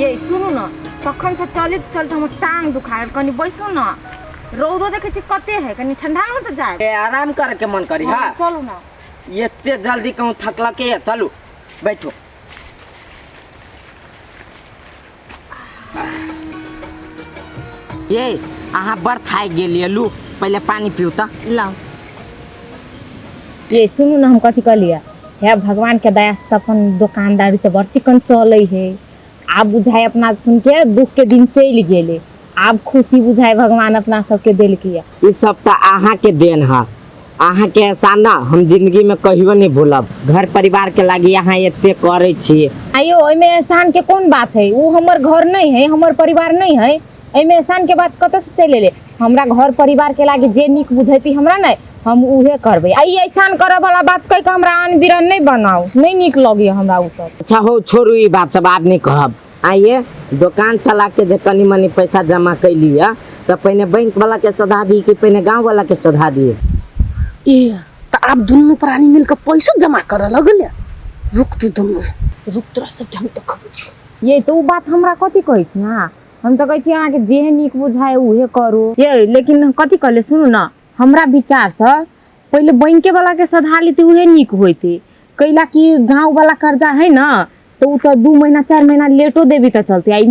ये सुनू न, तखन से चलैत चलैत हमर टांग दुखायल, कनी बैसू न। रौदो देखै छी कते है, कनी ठंडा में तऽ जायब। ए आराम करे के मन करी। हाँ, हाँ चलू न। एते जल्दी कहूँ थकला के है, चलू बैठो। ये अहाँ बड़ थाकि गेलियै, लू पहिले पानी पीऊ तऽ। लाउ। ये सुनू न, हम कथी कहलियै हे, भगवान के दया से तऽ अपन दोकानदारी तऽ बड़ चिकन चलै है। आब बुझाय अपना सुन के दुख के दिन चलि गेलै, आब खुशी बुझाय भगवान अपना सबके देलकै। ई सब तऽ अहाँ के देन है, अहाँ के एहसान ना हम जिंदगी में कहियो नहीं भूलब। घर परिवार के लागी अहाँ एते करै छी। आयो ओहिमे एहसान के कोन बात है? ओ हमर घर नहीं है, हमर परिवार नहीं है, एहिमे एहसान के बात कतऽ से चलि एलै? हमरा घर परिवार के लागी जे नीक बुझैती हमरा नहीं, हम उहे करबै। आ ई एहसान करऽ वाला बात कहि के हमरा आन बिरन नहीं बनाउ, नहीं नीक लगैए हमरा उ सब। अच्छा हो छोड़ू ई बात सब, आब नहीं कहब। आइए दोकान चला के जे कनी मनी पैसा जमा कैली है तऽ पहिने बैंक वाला के सधा दी कि पहिने गांव वाला के सधा दी? ए तऽ आब दुनू प्राणी मिल के पैसो जमा करऽ लगले। रुक तू दुनू, रुक तोरा सबके हम देखबै छी। ये तऽ उ बात हमरा कथी कहै छी अहाँ? हम तऽ कहै छी अहाँके जे नीक बुझाय उहे करू। ये लेकिन कथी कहले सुनू न, हमरा विचारसँ पहिले बैंके वाला के सधा लेती उहे नीक होइते, कैला कि गाँव वाला कर्जा है न तो उ तऽ 2 महीना 4 महीना लेटो देबी तऽ चलते, आ ई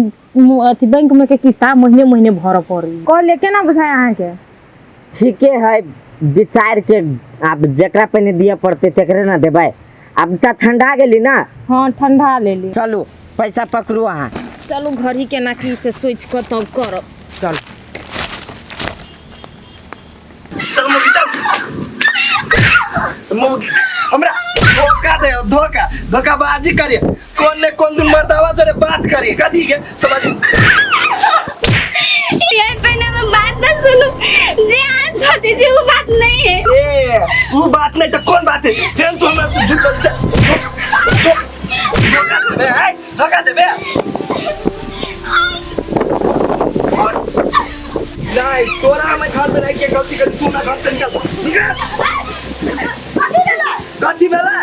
अथी बैंक में के किस्ता महीने महीने भरऽ पड़ी। कहले केना बुझाय अहाँके? ठीके है विचार के, आब जकरा पहिने दिअ पड़तै तकरे ना देबै। आब तऽ ठंडा गेली ना? हाँ ठंडा लेली। चलू पैसा पकड़ू अहाँ। चलू घर ही केना की से सोचि कऽ तब करब। चल चल मौगी चल मौगी, हमरा धोखा दे, धोखा धोखाबाजी करे, कौन ने कौन दिन मर्दावा तोरे बात करे कथी के समझ। ये पहले हमर बात ना सुनू, जे अहाँ सोचै छी वो बात नहीं है। ए वो बात नहीं तो कौन बात है? फिर तू हमरा से झूठ बोल, चल धोखा धोखा देबे है, धोखा देबे। नहीं तोरा हमें घर में रह के गलती कर, तू ना घर से निकल, निकल। कथी भेलै?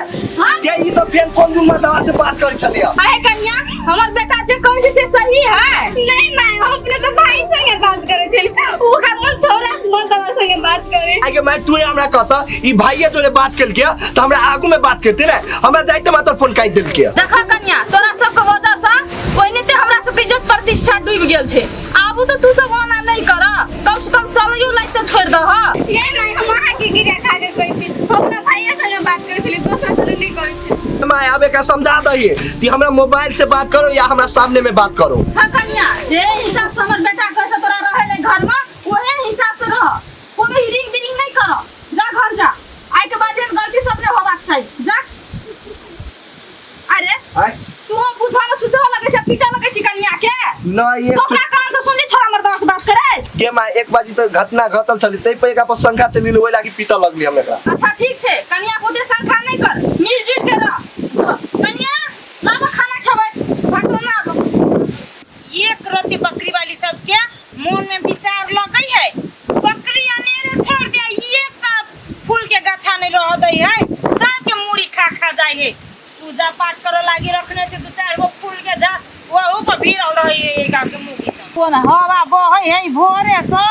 के ई तो फेर कोन दिन मर्दवा से बात करै छलियै? अरे कन्या, हमर बेटा जे कहै छै से सही है। नहीं माय, हम अपने तो भाई संगे बात करै छली, उ हमर छोरा मर्दवा संगे बात करे। आगे मैं तू हमरा कहता ई भाइये तोरे बात केलके त हमरा आगू में बात करते ने, हमरा जाइते मात्र फोन काटि देलके। देखा कन्या, तोरा सबके वजह से ओहिने ते हमरा सबके इज्जत प्रतिष्ठा डूबि गेल छै। आबू तो तू सब ओना नहीं कर, कम से कम चलियो लाइक तो छोड़ दह। ये नहीं, हम अहाँ के गिरा खा के कहै छी, हम अपना भाइये संगे बात करै छली, दोसर संगे नहीं करै छी। My आबे का समझा दही कि हमरा मोबाइल से बात करो या हमरा सामने में बात करो। हाँ कन्या, जे हिसाब से हमर बेटा कहै छै तोरा रहै ले घर में, ओहे हिसाब से रह, कोनो हिरिंग बिरिंग नहीं कर, जा घर जा। आइ के बाद एहन गलती सब नहीं होबाक चाही, जा। अरे आय तू हम बुझा न सुझा लगे छै, पीटा लगे छै कन्या के। नहीं, एक तो अपना कान से सुनली छोरा मर्दवा से बात करे। के my एक बाजी तो घटना घटल छली, तै पर एकरा पर शंका चली ओइ लागी पीता लगली हम एकरा। अच्छा ठीक छै, कन्या को दे शंका नहीं कर, मिलजुल के रह। कन्या लाबो खाना खेबै, भात बनाबो। एक रत्ती बकरी वाली सबके मन में विचार लगै है, बकरी अनेरे छोड़ दे, एक फूल के गाछा नहीं रह दै है, सबके मूड़ी खा खा जाय है। पूजा पाठ करे लागी रखने छै दू चार गो फूल के झाड़, वहू पर भीड़ल रहै है एक के मुगी सब। कोन हवा बहै है भोरे से,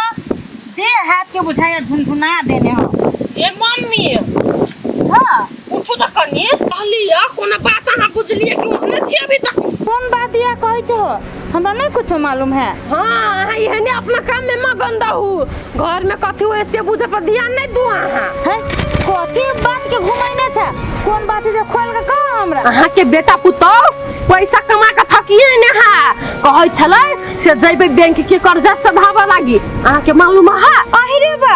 देह हाथ के बुझाय झुनझुना देने हो। ए मम्मी, हाँ उठू तऽ कनी। कहलियै कोनो बात अहाँ बुझलियै कि ओहने छी अभी तक? कोन बात या कहै छहो, हमरा नहीं कुछो मालूम है। हाँ अहाँ एहने अपना काम में मगन रहू, घर में कथी हुए से बुझे पर ध्यान नहीं दू अहाँ। है कथी बात के घुमैने छै, कोन बात जे खोल के कह हमरा। अहाँ के बेटा पुतोह पैसा कमा के थकिए ने है, कहै छलै से जइबै बैंक के कर्जा सधाबऽ लागी, अहाँ के मालूम है? अहि रे बा,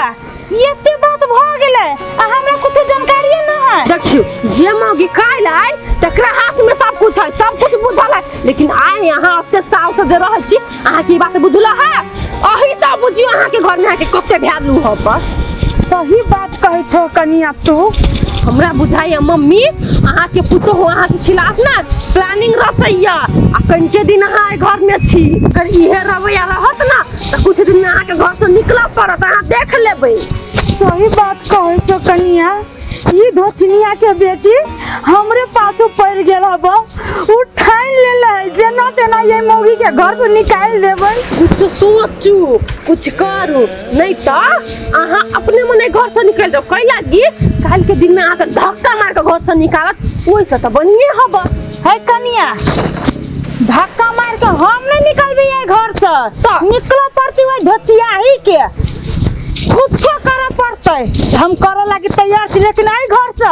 एते बात भ गेलै आ हमरा कुछ जानकारिए न है। देखियो जे मौगी काल्हि आयल तकरा हाथ में सब कुछ है, सब कुछ बुझल है, लेकिन आइ यहाँ ओते साल से जे रहल छी अहाँ के ई बात बुझल है? अही सब बुझियो अहाँ के घर में अहाँ के कते वैल्यू है पर। सही बात कहै छौ कनिया तू। हमरा बुझाइया मम्मी अहाँ के पुतोहु अहाँ के खिलाफ ना प्लानिंग रचैया, आ कनिके दिन अहाँ एहि घर में छी, अगर इहे रवैया रहत ना तऽ कुछ दिन में अहाँ के घर से निकलऽ पड़त, अहाँ देख लेबै। सही बात कहै छौ कनिया, ई धोचनिया के बेटी हमरे पाछू पड़ गेल हब, उ ठानि लेले है जेना तेना ये मौगी के घर से निकाल देबै। कुछ सोचू, कुछ करू, नहीं तो अहाँ अपने मने घर से निकल जाओ। कै लागी काल के दिन में अहाँके धक्का मार के घर से निकालत, ओहिसँ तऽ बढ़िए हब। है कनिया, धक्का मार के हम नहीं निकलबे ये घर से, तऽ? निकल पड़ती वही धोचियाही के, कुछो करे पड़ते, हम करे लागी तैयार छी, लेकिन आई घर से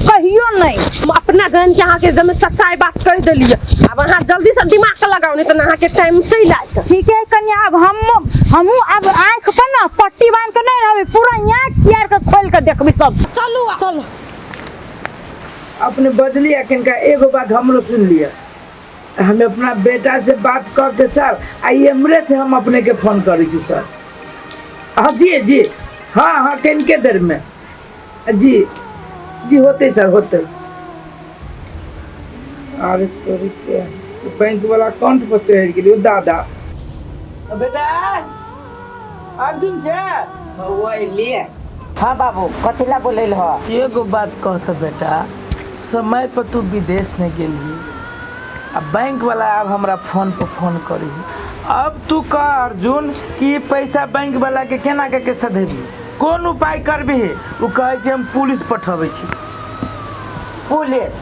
कहियो नहीं। हम अपना गन के अहाँके जमे सच्चाई बात कहि देलियै, आब अहाँ जल्दी से दिमाग के लगाउ, नहीं तऽ अहाँके टाइम चलि आयत। ठीक है कनिया, अब हमहूँ अब आँख पर ना पट्टी बांध के नहीं रहबे, पूरा आँख चियार के खोल के देखबी सब। चलू आब। चलो। अपने बदली किनका एगो बात हमरो सुन लिया, हम अपना बेटा से बात कर के सर आ एमरे से हम अपने के फोन करै छी सर। हाँ जी जी हाँ हाँ किनके देर में जी जी होते सर होते। अरे तोरी के बैंक वाला अकाउंट पर चढ़ गेलियो दादा। बेटा अर्जुन छे वही लिए। हाँ बाबू कथी ला बोलैल हो? एगो बात कहत बेटा, समय पर तू विदेश नहीं गेली, अब बैंक वाला अब हमरा फोन पर फोन करी, अब तू कह अर्जुन कि पैसा बैंक वाला के केना के के सधेबी, कोन उपाय करबी? उ कहै छै हम पुलिस पठबै छी। पुलिस?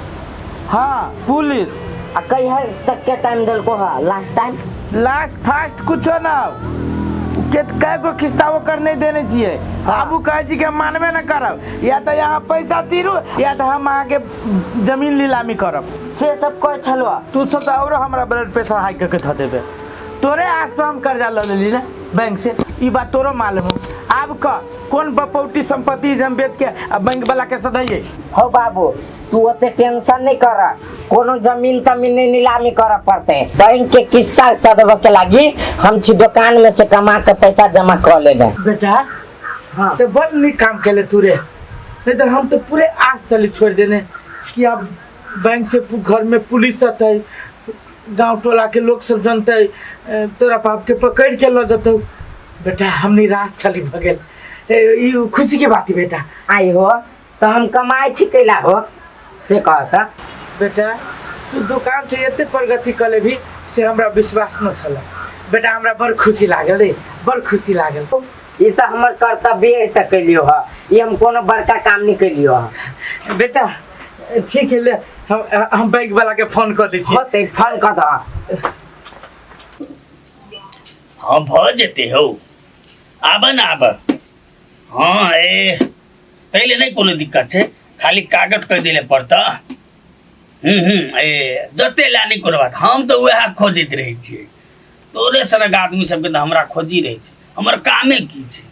हाँ पुलिस। आ कहिया तक के टाइम देलको हा? Last time? लास्ट फास्ट कुछो ना, के कै गो किस्ता ओकर नहीं देने छियै। आब उ कहै छी कि हम मानबे न करब, या तऽ यहाँ पैसा तीरू या तऽ हम अहाँके जमीन नीलामी करब। से सब कहै छलहो? तू सब तऽ औरो हमरा ब्लड प्रेशर हाई कऽ के धऽ देबे, तोरे आस पर हम कर्जा लऽ लेली ने बैंक से, ई बात तोरो मालूम हो। आब कह कोन बपौटी संपत्ति जे हम बेच के आ बैंक वाला के सधैयै? हो बाबू तू ओते टेंशन नहीं कर, कोनो जमीन तमीन नहीं नीलामी कर पड़ते, बैंक के किस्ता सधबे के लागी हम छी दुकान में से कमा के पैसा जमा कर लेने। बेटा हाँ। तो बड़ नीक काम केले तू रे, नहीं तो हम तो पूरे आस चली छोड़ देने कि अब बैंक से घर में पुलिस अतै, गांव टोला के लोग सब जनतै, तोरा बाप के पकड़ के ल जतौ। बेटा हम निराश छली भ गेल, ई खुशी के बात है बेटा। आई हो तो हम कमाए छी कैला हो से कहता। बेटा तू दुकान से एते प्रगति कर लेबी से हमरा विश्वास न छल बेटा, हमरा बड़ खुशी लागल रे, बड़ खुशी लागल। ई तऽ हमर कर्तव्य है तऽ कैलियो ह, ई हम कोनो बड़का काम नहीं कैलियो ह। बेटा ठीक है ले, हम बैंक वाला के फोन कर दै छी। होतै फोन कर दह। हाँ भ जेते हौ, आब न आब। हाँ ए पहले नहीं कोनो दिक्कत छै, खाली कागज कह दिले पड़ता। ए जते ला नहीं कोनो बात, हम तो वएह खोजैत रहै छियै। तोरे सनक आदमी सबके तऽ हमरा खोजी रहै छै, हमर कामे की छै?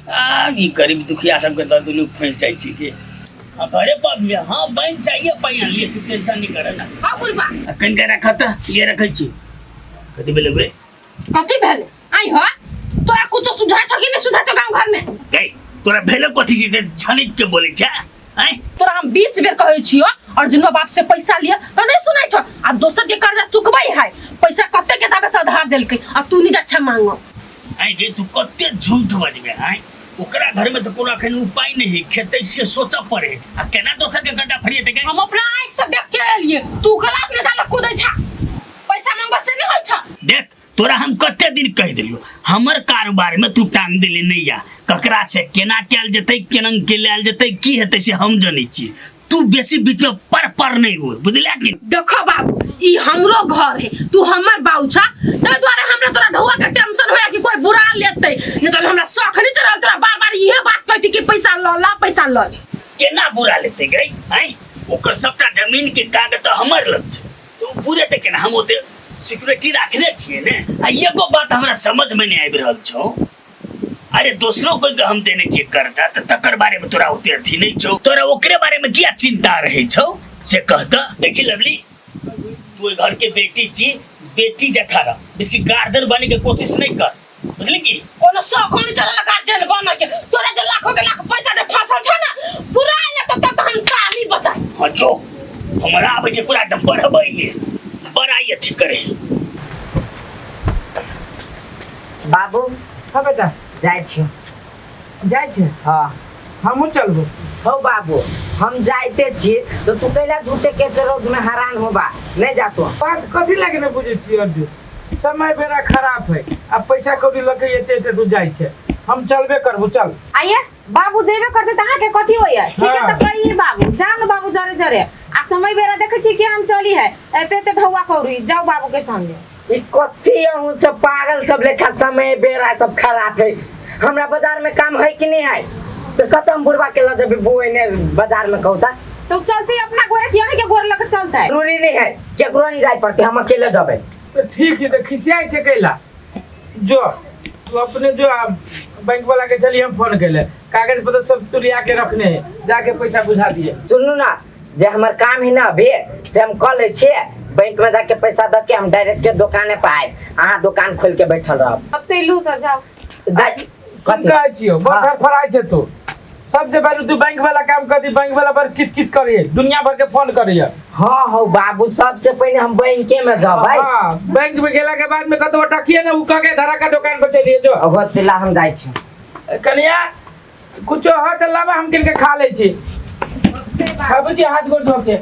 आ ई गरीब दुखिया सबके दऽ दुनू फँसि जाइ छी के। हाँ घरे पर भी है, हाँ बैंक से आइए पाइ आनलियै, तू टेंशन नहीं कर ना। हाँ बुढ़बा। आ कनिका राख तऽ, ये रखै छी। कथी भेलै बे? कथी भेलै? आई हो तोरा कुछो सुझाय छौ कि नहीं सुझाय छौ गाँव घर में? गई तोरा भेलै कथी छै जे झनकि के बोलै छै? आँय? तोरा हम 20 बेर कहै छियो अर्जुनवा बाप से पैसा लिअ तऽ नहीं सुनै छौ, आ दोसर के कर्जा चुकबै है, पैसा कते के दाबे से उधार देलकै आ तू नहीं जा मांगो। आँय गे तू कते झूठ बजबे? आँय ओकरा घर में तो कोनो अखन उपाय नहीं है, खेतै से सोचऽ पड़े, आ केना दोसर के कर्जा फरिएतै गे? हम अपना आँखि से देख के एलियै, तू गला अपने दाल कूदै छा, पैसा मांगबा से नहीं होइ छा। देख तोरा हम कते दिन कहि देलियो हमर कारोबार में तू टांग देली नहीं या, ककरा से केना कयल जेतै, केना के लायल जेतै, की हेतै से हम जनै छी, तू बेसी बीच में पर पर नहीं हो, बुझलिया कि? देखो बाबू ई हमरो घर है, तू हमर बाबू छा, ताहि दुआरे हमरा तोरा ढौआ के टेंशन होया कि कोई बुरा लेतै, नहीं तो हमरा शौक नहीं चढ़ल तोरा बार बार इहे बात कहती कि पैसा ल ला पैसा ल। केना बुरा लेतै गई? आँय ओकर सबटा जमीन के कागज तऽ हमर लग छै, तो बुरे तऽ केना, हम ओते सिक्योरिटी राखने छियै ने। आ एगो बात हमरा समझ में नहीं आबि रहल छौ, अरे दोसरो कोई के हम देने छियै कर्जा तऽ तकर बारे में तोरा ओते अथी नहीं छौ, तोरा ओकरे बारे में किया चिंता रहै छौ से कह तऽ। देखी लवली तू ओहि घर के बेटी छी, बेटी जखा रह, बेसी गार्जियन बने के कोशिश नहीं कर, बुझली की? कोनो शौक नहीं चलल गार्जियन बने के, तोरा जे लाखों के लाख पैसा जे फसल छ ना पूरा आयल तऽ तब हम ताली बचाई। हाँ जो हमरा आबै छै पूरा एकदम बढ़बै है, बड़ाई अथी करे। बाबू। हाँ बेटा। जाइ छी। जाइ छी? हाँ। हमहूँ चलबो। हौ बाबू हम जाइते छी तो तू कैला झूठे के एते रौद में हैरान होबा नहीं जा तू बात कथी लागे ने बुझै छी अर्जुन समय बेरा खराब है अब पैसा कौड़ी लऽ के एते एते तू जाइ छै हम चलबे करबू चल आइए बाबू जेबे करते त अहाँके कथी होइए ठीक है हाँ। तऽ कहिए बाबू जान बाबू जरे जरे आ समय बेरा देखै छी केहन चली है एते एते ढौआ कौड़ी जाउ बाबू के संगे ई कथी अहूँ सब पागल सब लेखा समय बेरा सब खराब है हमरा बाजार में काम है कि नहीं है तो कत हम बुढ़वा के लऽ जेबै बुए ने बाजार में कहता तो चलते अपना घरे कि अहीं के घर लग चलते जरूरी नहीं है केकरो नहीं जाए पड़ते हम अकेले जेबै तऽ ठीक है तऽ खिसियाइ छै कैला जो तू अपने जो आप बैंक वाला के चलिए हम फोन कैले कागज पत्र सब तुरिया के रखने है जाके पैसा बुझा दिए सुनू ना जे हमर काम है ना अभी से हम कऽ लै छियै बैंक में जाके पैसा दऽ के हम डायरेक्ट दुकाने पर आयब अहाँ दुकान खोल के बैठल रहब अब तो लू तो जाओ जा- सुन कथी कहै छियौ बड़ हाँ। धड़फड़ाइ छै तू सबसे पहले तू बैंक वाला काम कर दी बैंक वाला पर किच किच करिए दुनिया भर के फोन करिए हाँ हो बाबू सबसे पहले हम बैंके में जबै हाँ बैंक में गेला के बाद में कतबो टकिए ने उ कह के धरा का दुकान पर चलिए जो होतिला हम जाइ छी कनिया कुछो है तऽ लाबा हम किन के खा लै छी बाबूजी हाथ गोड़ धो के